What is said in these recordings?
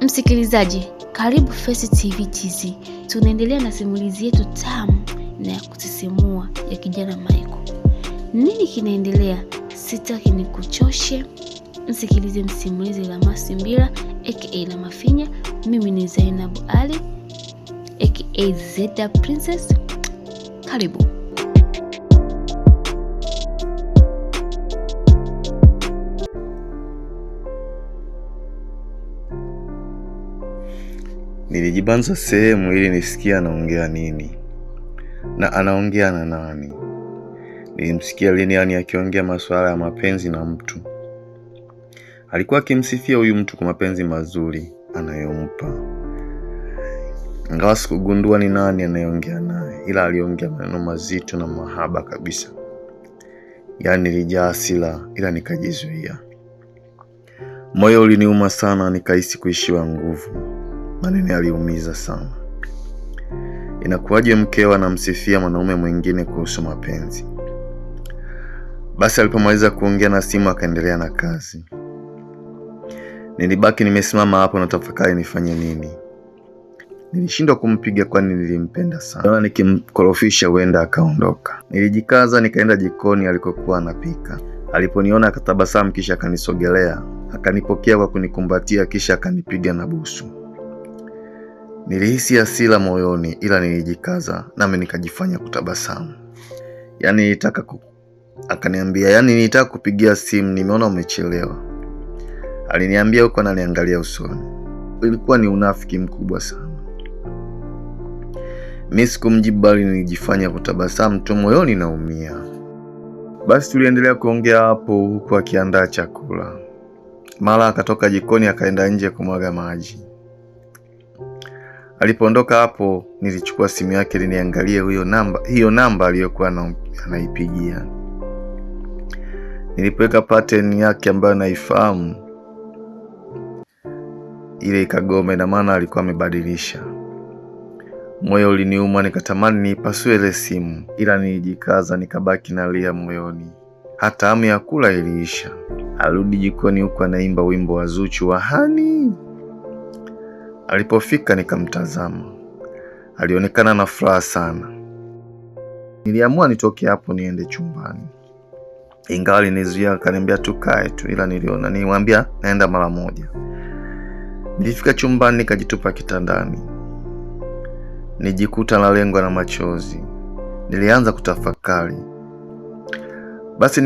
Msikilizaji, karibu First TV TZ. Tunaendelea na simulizi yetu tamu na ya kusisimua ya kijana Michael. Nini kinaendelea? Sitaki nikuchoshe. Msikilize msimulizi Lamasi Mbila aka Lamafinya. Mimi ni Zainabu Ali aka Zeta Princess. Karibu. Nilijibanza sehemu ili nisikie anaongea nini na anaongea na nani. Nilimsikia Lilian akiongea masuala ya mapenzi na mtu. Alikuwa akimsifia huyu mtu kwa mapenzi mazuri anayompa, ingawa sikugundua ni nani anayeongea naye, ila aliongea maneno mazito na mahaba kabisa. Yaani nilijaa hasira, ila nikajizuia. Moyo uliniuma sana, nikahisi kuishiwa nguvu. Maneno yaliumiza sana. Inakuwaje mkewe anamsifia mwanaume mwingine kuhusu mapenzi? Basi alipomaliza kuongea na simu akaendelea na kazi. Nilibaki nimesimama hapo na tafakari nifanye nini. Nilishindwa kumpiga kwani nilimpenda sana. Naona nikimkorofisha huenda akaondoka. Nilijikaza nikaenda jikoni alikokuwa anapika. Aliponiona akatabasamu kisha akanisogelea, akanipokea kwa kunikumbatia kisha akanipiga na busu. Nilihisi hasira moyoni ila nilijikaza nami nikajifanya kutabasamu. Yaani nilitaka akaniambia, yaani nilitaka kupigia simu, nimeona umechelewa. Aliniambia huko ananiangalia usoni. Ilikuwa ni unafiki mkubwa sana. Mimi sikumjibu bali nilijifanya kutabasamu tu, moyoni naumia. Basi tuliendelea kuongea hapo huku akiandaa chakula. Mara akatoka jikoni akaenda nje kumwaga maji. Alipoondoka hapo nilichukua simu yake ili niangalie hiyo namba aliyokuwa anaipigia. Nilipoweka pattern yake ambayo naifahamu ile ikagoma, ina maana alikuwa amebadilisha. Moyo uliniuma, nikatamani niipasue ile simu, ila nilijikaza nikabaki nalia moyoni. Hata hamu ya kula iliisha. Arudi jikoni huku anaimba wimbo wa Zuchu wa Hani. Alipofika nikamtazama. Alionekana na furaha sana. Niliamua nitoke hapo niende chumbani. Ingawa alinizuia akaniambia tukae tu, ila niliona nilimwambia naenda mara moja. Nilifika chumbani nikajitupa kitandani. Nijikuta nalengwa na machozi. Nilianza kutafakari. Basi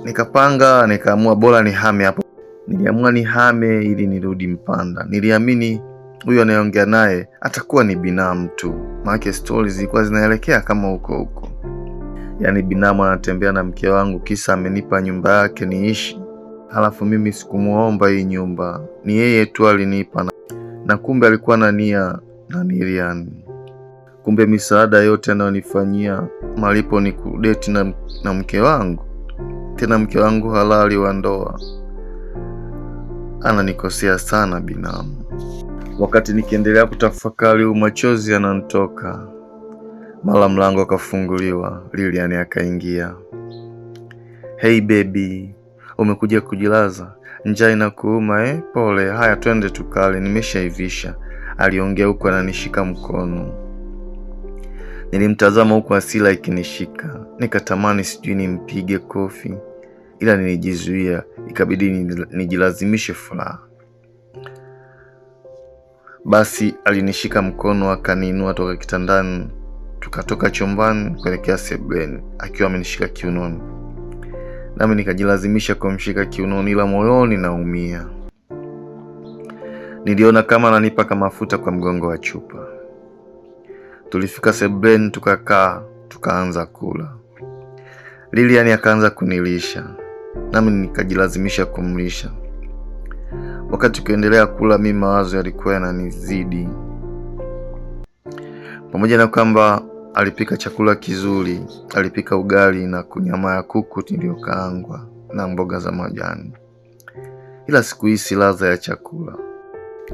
nikapanga nikaamua bora nihame hapo. Niliamua nihame ili nirudi Mpanda. Niliamini huyu anayeongea naye atakuwa ni binamu tu. Maana stories zilikuwa zinaelekea kama huko huko. Yaani binamu anatembea na mke wangu kisa amenipa nyumba yake niishi. Halafu mimi sikumuomba hii nyumba. Ni yeye tu alinipa na kumbe alikuwa na nia na Lilian. Kumbe misaada yote anayonifanyia malipo ni kudeti na mke wangu. Tena mke wangu halali wa ndoa. Ananikosea sana binamu. Wakati nikiendelea kutafakari, machozi yananitoka. Mara mlango akafunguliwa, Lilian akaingia. Hey baby, umekuja kujilaza? Njaa inakuuma eh? Pole, haya twende tukale, nimeshaivisha. Aliongea huku ananishika mkono. Nilimtazama huku hasira ikinishika. Nikatamani sijui nimpige kofi, ila nilijizuia, ikabidi nijilazimishe furaha. Basi alinishika mkono akaniinua toka kitandani, tukatoka chumbani kuelekea sebuleni akiwa amenishika kiunoni. Nami nikajilazimisha kumshika kiunoni, ila moyoni naumia. Niliona kama ananipa kama mafuta kwa mgongo wa chupa. Tulifika sebuleni tukakaa, tukaanza kula. Lilian akaanza kunilisha, nami nikajilazimisha kumlisha. Wakati tukiendelea kula, mimi mawazo yalikuwa yananizidi. Pamoja na kwamba alipika chakula kizuri, alipika ugali na nyama ya kuku iliyokaangwa na mboga za majani, ila sikuhisi ladha ya chakula.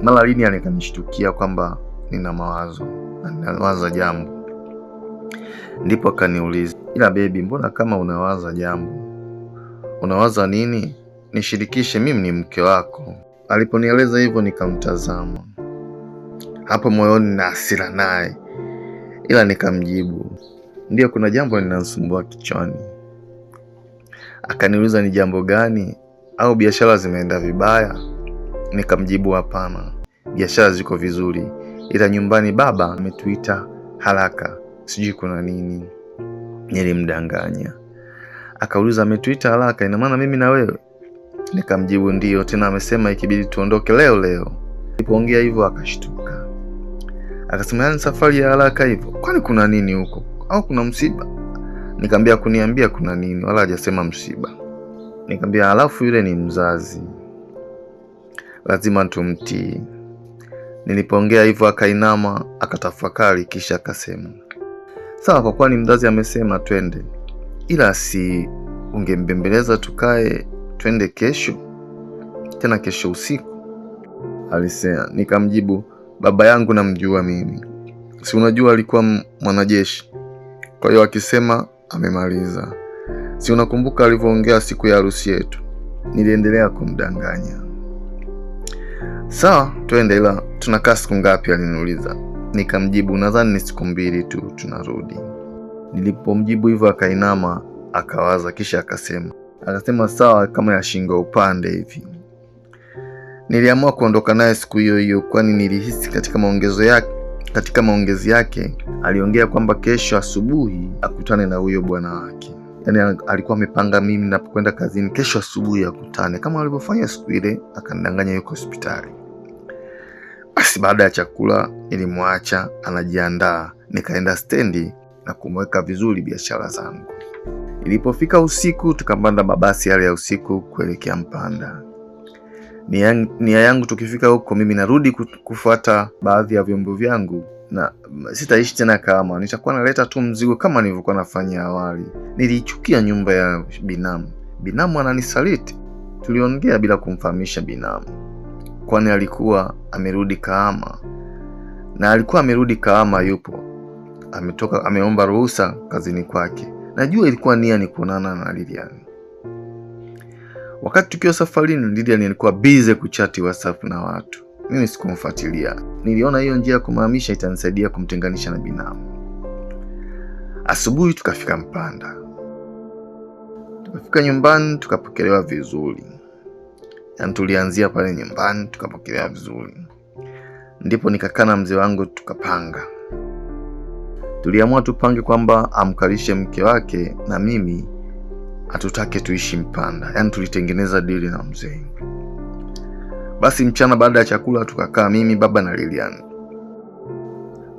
Mara Lilian akanishtukia kwamba nina mawazo na ninawaza jambo. Ndipo akaniuliza, ila baby, mbona kama unawaza jambo? Unawaza nini? Nishirikishe, mimi ni mke wako. Aliponieleza hivyo nikamtazama. Hapo moyoni na hasira naye, ila nikamjibu, ndiyo, kuna jambo linanisumbua kichwani. Akaniuliza ni jambo gani, au biashara zimeenda vibaya? Nikamjibu hapana, biashara ziko vizuri, ila nyumbani baba ametuita haraka, sijui kuna nini. Nilimdanganya. Akauliza ametuita haraka, ina maana mimi na wewe? Nikamjibu ndiyo, tena amesema ikibidi tuondoke leo leo. Nilipoongea hivyo akashtuka, akasema yaani safari ya haraka hivyo, kwani kuna nini huko au kuna msiba? Nikamwambia kuniambia kuna nini, wala hajasema msiba. Nikamwambia halafu yule ni mzazi, lazima tumtii. Nilipoongea hivyo akainama akatafakari, kisha akasema sawa, kwa kuwa ni mzazi amesema twende, ila si ungembembeleza tukae twende kesho, tena kesho usiku, alisema. Nikamjibu baba yangu namjua mimi, si unajua alikuwa mwanajeshi, kwa hiyo akisema amemaliza. Si unakumbuka alivyoongea siku ya harusi yetu? Niliendelea kumdanganya. Sawa, twende, ila tunakaa siku ngapi? Aliniuliza. Nikamjibu nadhani ni siku 2 tu, tunarudi. Nilipomjibu hivyo akainama akawaza, kisha akasema sawa, kama ya shingo upande hivi. Niliamua kuondoka naye siku hiyo hiyo, kwani nilihisi katika maongezi yake aliongea kwamba kesho asubuhi akutane na huyo bwana wake. Yaani alikuwa amepanga mimi ninapokwenda kazini kesho asubuhi akutane, kama alivyofanya siku ile akanidanganya yuko hospitali. Basi baada ya chakula nilimwacha anajiandaa, nikaenda stendi na kumweka vizuri biashara zangu. Ilipofika usiku tukapanda mabasi yale ya usiku kuelekea Mpanda. Nia yangu tukifika huko mimi narudi kufuata baadhi ya vyombo vyangu na sitaishi tena kama nitakuwa naleta tu mzigo kama nilivyokuwa nafanya awali. Niliichukia nyumba ya binamu. Binamu ananisaliti. Tuliongea bila kumfahamisha binamu, kwani alikuwa amerudi Kahama. Na alikuwa amerudi Kahama, yupo ametoka, ameomba ruhusa kazini kwake. Najua ilikuwa nia ni kuonana na Lilian. Wakati tukiwa safarini, Lilian alikuwa busy kuchati WhatsApp na watu. Mimi sikumfuatilia. Niliona hiyo njia ya kumhamisha itanisaidia kumtenganisha na binamu. Asubuhi tukafika Mpanda. Tukafika nyumbani tukapokelewa vizuri. Yaani tulianzia pale nyumbani tukapokelewa vizuri. Ndipo nikakaa na mzee wangu tukapanga. Tuliamua tupange kwamba amkalishe mke wake na mimi atutake tuishi Mpanda. Yaani tulitengeneza dili na mzee. Basi mchana baada ya chakula tukakaa mimi, baba na Lilian.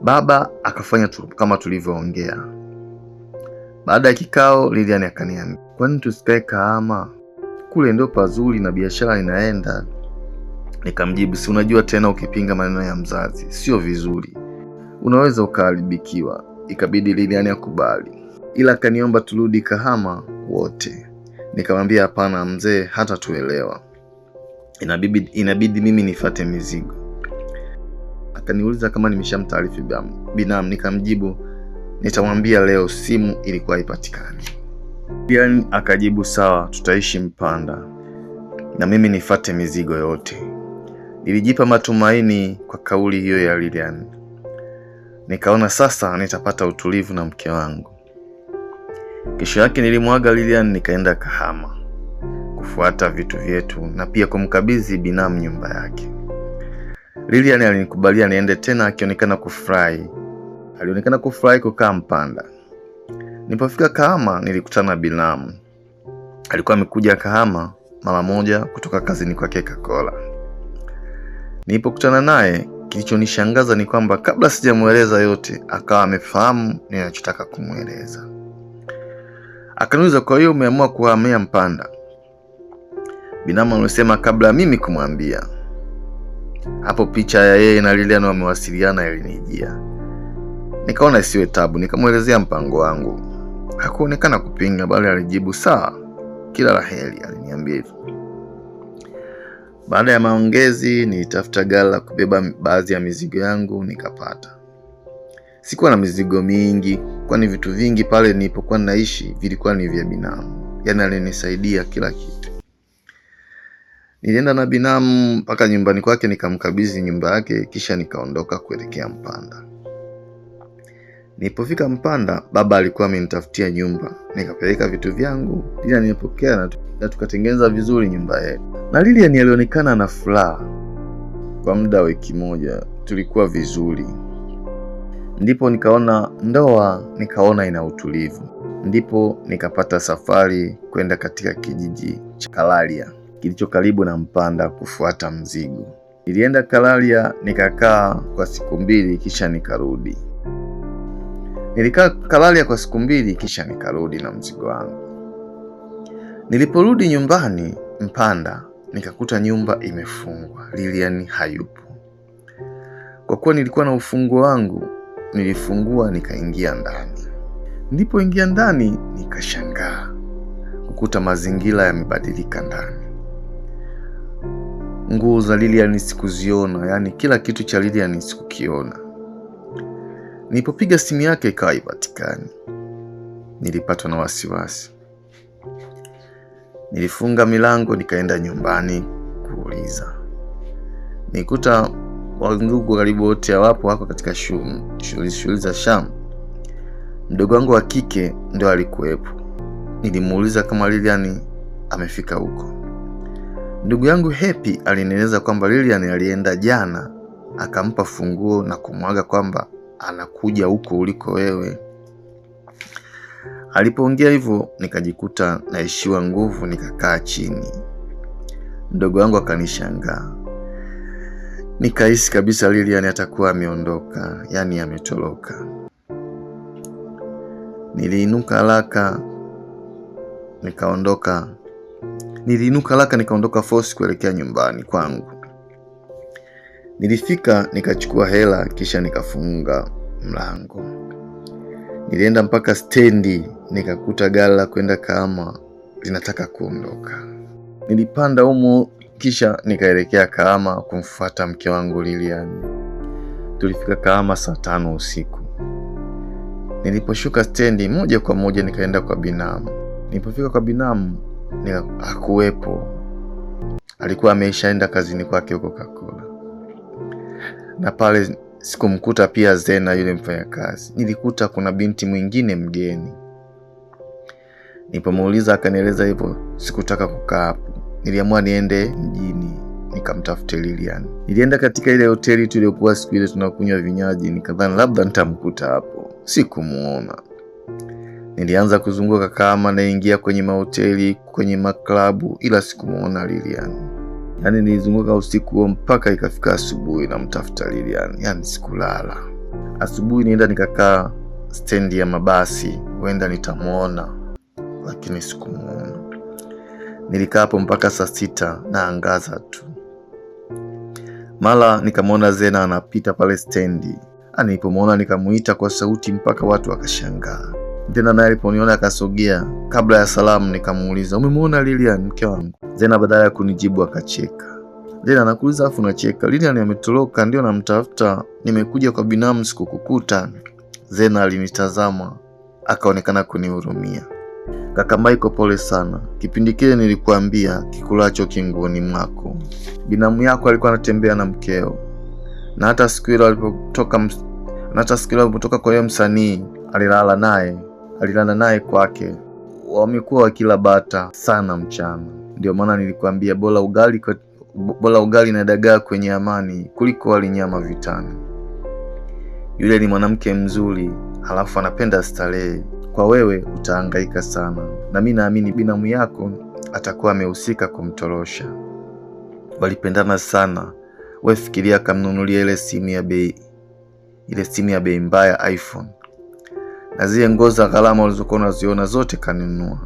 Baba akafanya kama tulivyoongea. Baada ya kikao Lilian akaniambia, kwani tusikae Kahama? Kule ndio pazuri na biashara inaenda. Nikamjibu, si unajua tena ukipinga maneno ya mzazi sio vizuri, unaweza ukaharibikiwa. Ikabidi Lilian akubali, ila akaniomba turudi Kahama wote. Nikamwambia hapana mzee, hata tuelewa, inabidi mimi nifate mizigo. Akaniuliza kama nimeshamtaarifu binamu. Nikamjibu nitamwambia leo, simu ilikuwa haipatikani. Lilian akajibu sawa, tutaishi Mpanda na mimi nifate mizigo yote. Nilijipa matumaini kwa kauli hiyo ya Lilian. Nikaona sasa nitapata utulivu na mke wangu. Kesho yake nilimwaga Lilian nikaenda Kahama kufuata vitu vyetu na pia kumkabidhi binamu nyumba yake. Lilian alinikubalia niende tena akionekana kufurahi. Alionekana kufurahi kukaa Mpanda. Nilipofika Kahama nilikutana na binamu. Alikuwa amekuja Kahama mara moja kutoka kazini kwake Kakola. Nilipokutana naye, kilichonishangaza ni kwamba kabla sijamueleza yote akawa amefahamu ninachotaka kumueleza. Akaniuliza, kwa hiyo umeamua kuhamia Mpanda? Binamu alisema kabla mimi kumwambia. Hapo picha ya yeye na Lilian wamewasiliana ilinijia. Nikaona isiwe tabu, nikamuelezea mpango wangu. Hakuonekana kupinga, bali alijibu sawa, kila la heri, aliniambia hivyo. Baada ya maongezi nilitafuta gari la kubeba baadhi ya mizigo yangu nikapata. Sikuwa na mizigo mingi, kwani vitu vingi pale nilipokuwa naishi vilikuwa ni vya binamu. Yaani alinisaidia kila kitu. Nilienda na binamu mpaka nyumbani kwake, nikamkabidhi nyumba yake, kisha nikaondoka kuelekea Mpanda. Nilipofika Mpanda, baba alikuwa amenitafutia nyumba, nikapeleka vitu vyangu, Lilian nilipokea na tukatengeneza vizuri nyumba yetu. Na Lilian alionekana na furaha. Kwa muda wa wiki moja tulikuwa vizuri. Ndipo nikaona ndoa, nikaona ina utulivu. Ndipo nikapata safari kwenda katika kijiji cha Kalaria kilicho karibu na Mpanda kufuata mzigo. Nilienda Kalaria nikakaa kwa siku 2 kisha nikarudi. Nilikaa Kalaria kwa siku 2 kisha nikarudi na mzigo wangu. Niliporudi nyumbani Mpanda nikakuta nyumba imefungwa, Lilian hayupo. Kwa kuwa nilikuwa na ufunguo wangu, nilifungua nikaingia ndani. Nilipoingia ndani nikashangaa kukuta mazingira yamebadilika ndani. Nguo za Lilian sikuziona, yani kila kitu cha Lilian sikukiona. Nilipopiga simu yake ikawa haipatikani. Nilipatwa na wasiwasi. Nilifunga milango nikaenda nyumbani kuuliza. Nikuta wandugu karibu wote hawapo, wako katika shughuli za shamba. Mdogo wangu wa kike ndio alikuwepo. Nilimuuliza kama Lilian amefika huko. Ndugu yangu Happy alinieleza kwamba Lilian alienda jana akampa funguo na kumwaga kwamba anakuja huko uliko wewe. Alipoongea hivyo nikajikuta naishiwa nguvu, nikakaa chini. Mdogo wangu akanishangaa. Nikahisi kabisa Lilian atakuwa ameondoka, yani ametoroka. Niliinuka haraka nikaondoka. Niliinuka haraka nikaondoka force kuelekea nyumbani kwangu. Nilifika nikachukua hela kisha nikafunga mlango. Nilienda mpaka stendi nikakuta gari la kwenda Kahama linataka kuondoka. Nilipanda humo kisha nikaelekea Kahama kumfuata mke wangu Lilian. Tulifika Kahama saa 5 usiku. Niliposhuka stendi moja kwa moja nikaenda kwa binamu. Nilipofika kwa binamu hakuwepo. Alikuwa ameshaenda kazini kwake huko Kakola. Na pale sikumkuta pia Zena yule mfanyakazi. Nilikuta kuna binti mwingine mgeni. Nilipomuuliza akanieleza hivyo. Sikutaka kukaa hapo. Niliamua niende mjini nikamtafute Lilian. Nilienda katika ile hoteli tuliyokuwa siku ile tunakunywa vinywaji, nikadhani labda nitamkuta hapo. Sikumuona. Nilianza kuzunguka kama naingia kwenye mahoteli, kwenye maklabu, ila sikumuona Lilian. Yani nilizunguka usiku huo mpaka ikafika asubuhi namtafuta Lilian. Yani sikulala. Asubuhi nienda nikakaa stendi ya mabasi, huenda nitamuona, lakini sikumuona. Nilikaa hapo mpaka saa 6 na angaza tu. Mara nikamwona Zena anapita pale stendi. Nilipomuona nikamuita kwa sauti mpaka watu wakashangaa. Zena naye aliponiona akasogea. Kabla ya salamu nikamuuliza, umemuona Lilian mke wangu? Zena badala ya kunijibu akacheka. Zena anakuuliza afu unacheka. Lilian ametoroka, ndio namtafuta. Nimekuja kwa binamu sikukukuta. Zena alinitazama akaonekana kunihurumia. Kaka Michael, pole sana. Kipindi kile nilikuambia kikulacho kinguoni mwako. Binamu yako alikuwa anatembea na mkeo. Na hata siku ile alipotoka, na hata siku ile alipotoka kwa yule msanii alilala naye. Alilala naye kwake. Wamekuwa wakila bata sana mchana. Ndio maana nilikuambia bora ugali na dagaa kwenye amani kuliko wali nyama vitani. Yule ni mwanamke mzuri, halafu anapenda starehe. Kwa wewe utahangaika sana. Na mimi naamini binamu yako atakuwa amehusika kumtorosha. Walipendana sana. Wewe fikiria akamnunulia ile simu ya bei mbaya iPhone. Na zile nguo za gharama ulizokuwa unaziona zote kanunua.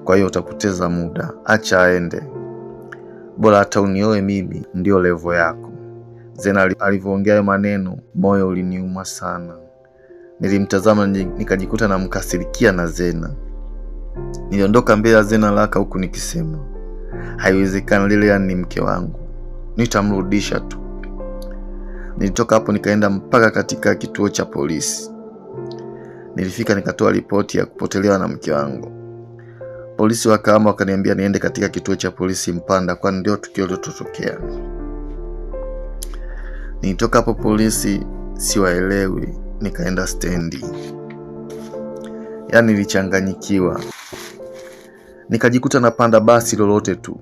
Kwa hiyo utapoteza muda. Acha aende. Bora hata unioe mimi, ndio level yako. Zena alivyoongea hayo maneno, moyo uliniuma sana. Nilimtazama nikajikuta namkasirikia na Zena. Niliondoka mbele ya Zena laka huku nikisema, haiwezekani, Lilian ni mke wangu, nitamrudisha tu. Nilitoka hapo nikaenda mpaka katika kituo cha polisi. Nilifika nikatoa ripoti ya kupotelewa na mke wangu. Polisi wakaama wakaniambia niende katika kituo cha polisi Mpanda, kwani ndio tukio lilotokea. Nilitoka hapo polisi siwaelewi, nikaenda stendi. Yaani nilichanganyikiwa. Nikajikuta napanda basi lolote tu.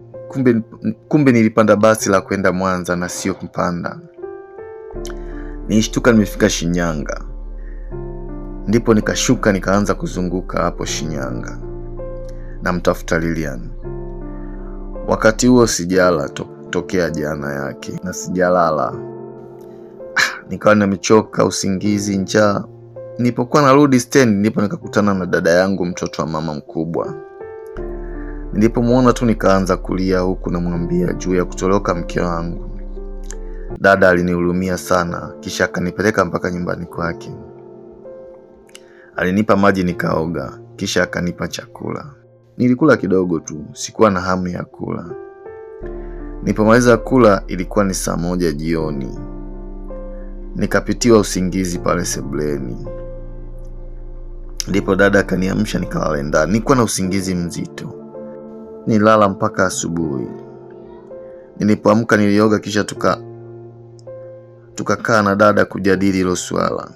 Kumbe nilipanda basi la kwenda Mwanza na sio Mpanda. Nilishtuka nimefika Shinyanga. Ndipo nikashuka nikaanza kuzunguka hapo Shinyanga. Namtafuta Lilian. Wakati huo sijala tokea jana yake na sijalala. Nikawa nimechoka, usingizi, njaa. Nilipokuwa narudi stand ndipo nikakutana na dada yangu, mtoto wa mama mkubwa. Nilipomuona tu nikaanza kulia huku namwambia juu ya kutoroka mke wangu. Dada alinihurumia sana, kisha akanipeleka mpaka nyumbani kwake. Alinipa maji nikaoga, kisha akanipa chakula. Nilikula kidogo tu, sikuwa na hamu ya kula. Nilipomaliza kula ilikuwa ni 1:00 jioni. Nikapitiwa usingizi pale sebuleni. Ndipo dada akaniamsha nikalale ndani. Nilikuwa na usingizi mzito. Nilala mpaka asubuhi. Nilipoamka nilioga kisha tukakaa na dada kujadili hilo swala.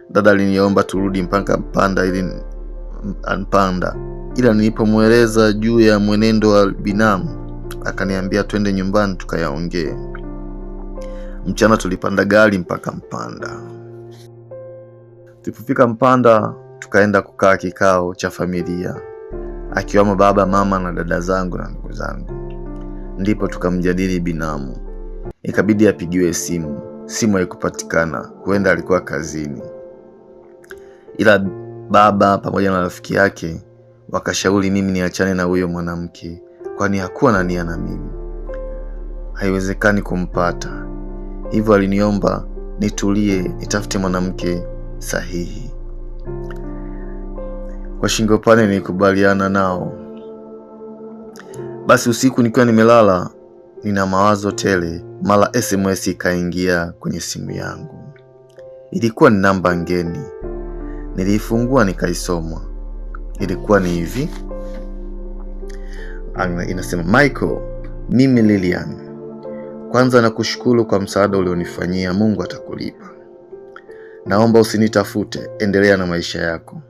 Dada aliniomba turudi mpaka Mpanda ili Mpanda. Ila nilipomueleza juu ya mwenendo wa binamu akaniambia twende nyumbani tukayaongee. Mchana tulipanda gari mpaka Mpanda. Tulipofika Mpanda tukaenda kukaa kikao cha familia, akiwamo baba, mama na dada zangu na ndugu zangu. Ndipo tukamjadili binamu. Ikabidi apigiwe simu. Simu haikupatikana, huenda alikuwa kazini. Ila baba pamoja na rafiki yake wakashauri mimi niachane na huyo mwanamke, kwani hakuwa na nia na mimi. Haiwezekani kumpata. Hivyo aliniomba nitulie, nitafute mwanamke sahihi. Kwa shingo pane nilikubaliana nao. Basi usiku nikiwa nimelala nina mawazo tele, mara SMS ikaingia kwenye simu yangu. Ilikuwa ni namba ngeni. Niliifungua nikaisoma. Ilikuwa ni hivi. Inasema, Michael, mimi Lilian. Kwanza nakushukuru kwa msaada ulionifanyia, Mungu atakulipa. Naomba usinitafute, endelea na maisha yako.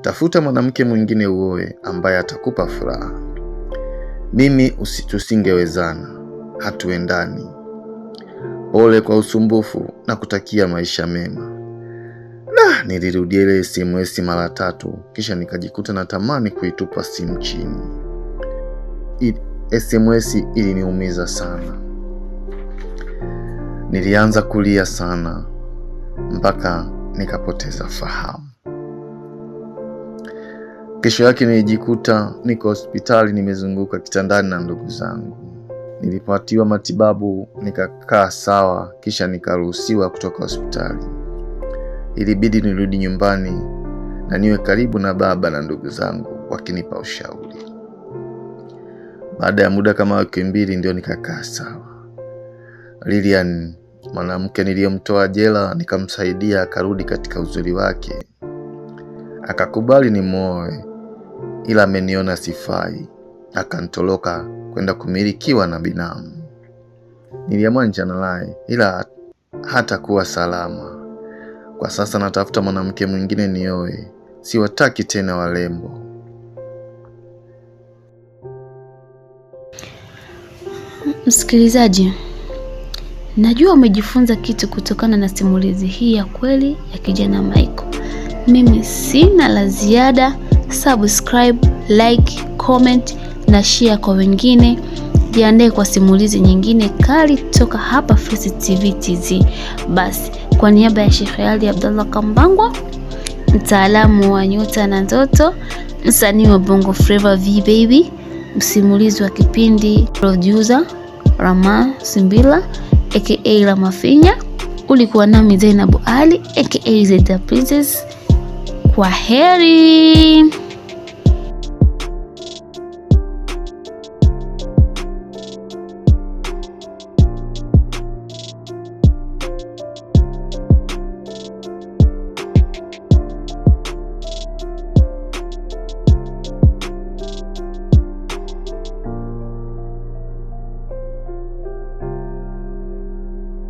Tafuta mwanamke mwingine uoe ambaye atakupa furaha. Mimi tusingewezana, hatuendani. Pole kwa usumbufu na kutakia maisha mema. Nilirudia ile SMS mara 3, kisha nikajikuta natamani kuitupa simu chini. SMS iliniumiza sana. Nilianza kulia sana mpaka nikapoteza fahamu. Kesho yake nilijikuta niko hospitali, nimezunguka kitandani na ndugu zangu. Nilipatiwa matibabu nikakaa sawa, kisha nikaruhusiwa kutoka hospitali. Ilibidi nirudi nyumbani na niwe karibu na baba na ndugu zangu wakinipa ushauri. Baada ya muda kama wiki 2 ndio nikakaa sawa. Lilian, mwanamke niliyomtoa jela, nikamsaidia akarudi katika uzuri wake. Akakubali nimuoe, ila ameniona sifai, akantoroka kwenda kumilikiwa na binamu. Niliamua niachane naye, ila hatakuwa salama. Kwa sasa natafuta mwanamke mwingine nioe, siwataki tena warembo. Msikilizaji, najua umejifunza kitu kutokana na simulizi hii ya kweli ya kijana Michael. Mimi sina la ziada. Subscribe, like, comment na share kwa wengine. Jiandae kwa simulizi nyingine kali toka hapa First TV TZ. Basi, kwa niaba ya Sheikh Ali Abdallah Kambangwa, mtaalamu wa nyota na ndoto, msanii wa Bongo Flava V Baby, msimulizi wa kipindi, producer Rama Simbila aka Ramafinya, ulikuwa nami Zainabu Ali aka Zeda Princess. Kwa heri.